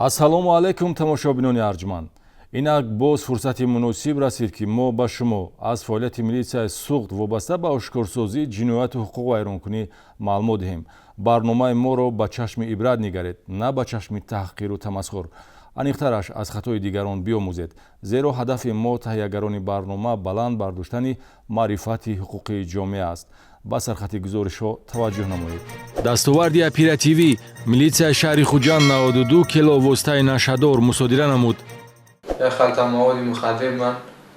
Ассалому алайкум, тамошобинони арҷманд! Инак боз фурсати муносиб расид, ки мо ба шумо аз фаъолияти милитсияи Суғд вобаста ба ошкорсозии ҷинояту ҳуқуқвайронкунӣ маълумот диҳем. Барномаи моро ба чашми ибрат нигаред, на ба чашми таҳқиру тамасхур. Аниқтараш, аз хатои дигарон биомӯзед, зеро ҳадафи мо, таҳиягарони барнома, баланд бардоштани маърифати ҳуқуқии ҷомеа аст. Ба сархати гузоришҳо таваҷҷӯҳ намоед. Дастоварди оперативӣ: милитсияи шаҳри Хуҷанд 92 кило воситаи нашъадор мусодира намуд. Як халта маводи мухаддир ман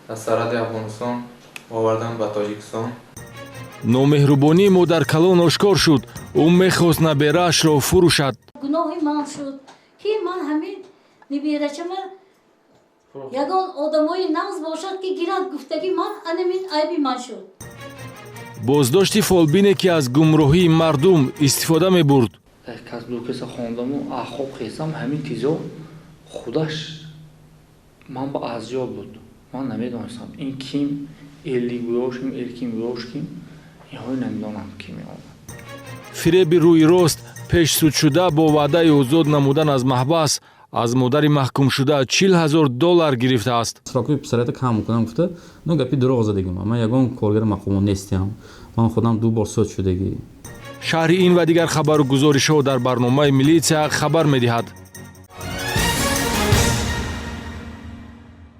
аз сарҳади Афғонистон овардам ба Тоҷикистон. Номеҳрубонии модаркалон ошкор шуд. Ӯ мехост набераашро фурӯшад. Гуноҳи ман шуд, ки ман ҳамин наберачама ягон одамои нағз бошад, ки гирад гуфтагӣ, ман анамин айби ман шуд. Боздошти фолбине, ки аз гумроҳии мардум истифода мебурд. Кас ду каса хондаму хоб хестам, ҳамин тизо худаш ман ба азёб буд. Ман намедонистам, ин ким эллигӯёшким, элкимгӯёшким, инҳои намедонам, ки меомад. Фиреби рӯи рост: пешсудшуда бо ваъдаи озод намудан аз маҳбас аз модари маҳкумшуда 40 000 доллар гирифтааст. Срокҳои писарата кам мекунам гуфта, ну, гапи дурӯғ задагим. Ман ягон коргари мақомот нестиам, ман худам ду бор суд шудагӣ. Шарҳи ин ва дигар хабару гузоришҳо дар барномаи «Милитсия хабар медиҳад».